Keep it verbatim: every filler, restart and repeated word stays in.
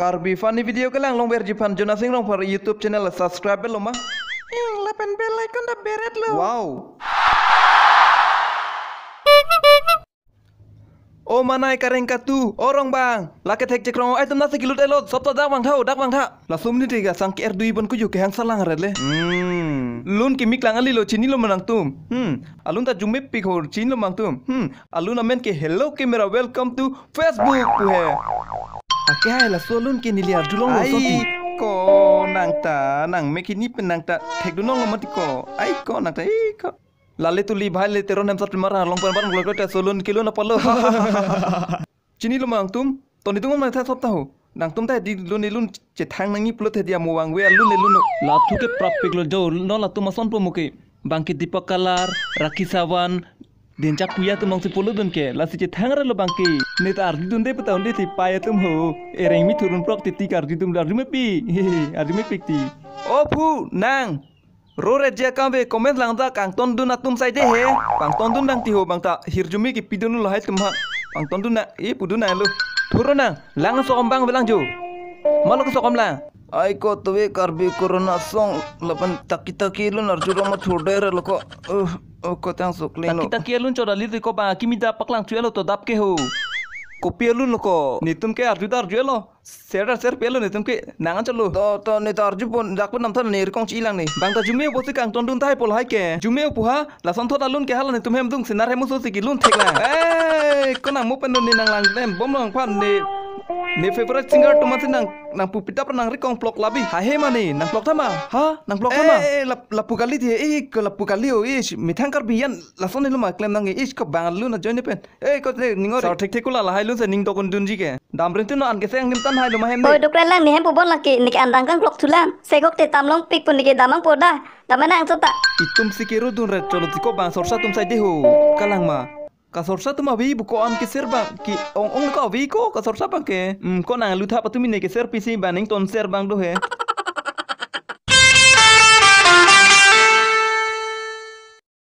Karbi funny video kelang longverji aphan Jonasing Rongphar YouTube channel subscribe lo ma. Ing lapen bell icon ta beret lo. Wow. O manai kareng katu, o Rongbang, lake thek chekrong, ai tum nasi kilut elot, sop ta dak vangtha, dak vangtha. Laso amonit ke sang ke-er dui bon kuju kehang salang ret le. Hmm. Lun ke mi klang ali lo, chinilo ma nangtum. Hmm. Alun ta arjumepik ho, chinilo ma nangtum. Hmm. Alun amen ke hello camera, welcome to Facebook pu he. Ake hai laso alun ke neli arjulong lo. Ai sonti. Ko nang ta, nang me kini pen nang ta thekdunlong lo mati ko. Ai ko nang ta, ai ko. Lale tuli bhai le Teron Hemsat Primara long pen barang glok ta solun kilun apalo. Chinilo ma nangtum, toni tung nang tha sop ta ho. Nangtum ta di lun ilun chethang nangji pulote dia mo vangve alun ilun. Lathu ke prapik lo jo, non latum ason po muke. Bangke Deepak Kalar, Rakhi Sawan, Denchak Kuya atum nangsi pulodun ke, lasi chethang ra lo bangke. Ne ta arjudunde peta unde ti pai atum ho. Ereng mi thurun prok titi karjudun arjumepi. Arjumepik ti. O phu, nang. Ro re je kave comment lang ta kangtondun atum sai de he. Kangtondun nang ti ho bang ta hirjume kepidun lo hai tum ha. Kangtondun na e pudun na lo. Thuro nang lang so ombang belang jo. Malo so omlang. Ai ko tuve Karbi Corona song lapen taki taki lun arjulong ma thur der lo ko. Uh, oh ko tang sukling lo. Taki taki lun chodali ti ko ba kimi da paklang chu lo to dap ke ho. Kopi lun lo ko. Netum ke arju da arju lo. Ser ser pelo netum ke nang anchot lo. To to ne ta arju pon dak pon namthan ne rikong chilang ne. Bang ta arjume bosi kangtondun ta hai pol hai ke. Arjume puha lason thot alun ke hala netum hem dung senar hem so si kilun thek lang. Eh, ko nang mo pen ne nang lang nem bom lang phan ne. Ne favorite singer atum si nang nang pu pitap nang rikong plok labi. Ha he mane nang plok tha ma. Ha, nang plok tha ma. Eh, eh, lap lapu kali di. Eh, ko lapu kali o. Eh, methang Karbi an lason ne lo ma klem nang. Eh, ko bang alun ajoine pen. Eh, ko ne ningor. Sar thek thek kula lahai lun se ning dokun dunji ke. Dam rin tin no an ke seng nim tan hai lo ma hem ne. Oi, dokre lang ne hem pu bon lake, ne ke andang kangklok thulang. Segok te tam longpik pun ne ke damang poda. Tame nang chota. Itum si ke ro dun ret cholo tiko bang sorsa atum sai de ho. Kalang ma. Ka sorsa atum avi bu ko an ke ser bang. Ki ong ong ko avi ko ka sorsa bang ke. Hmm, ko nang lutha patumi ne ke ser pisi bang ning ton ser bang do he.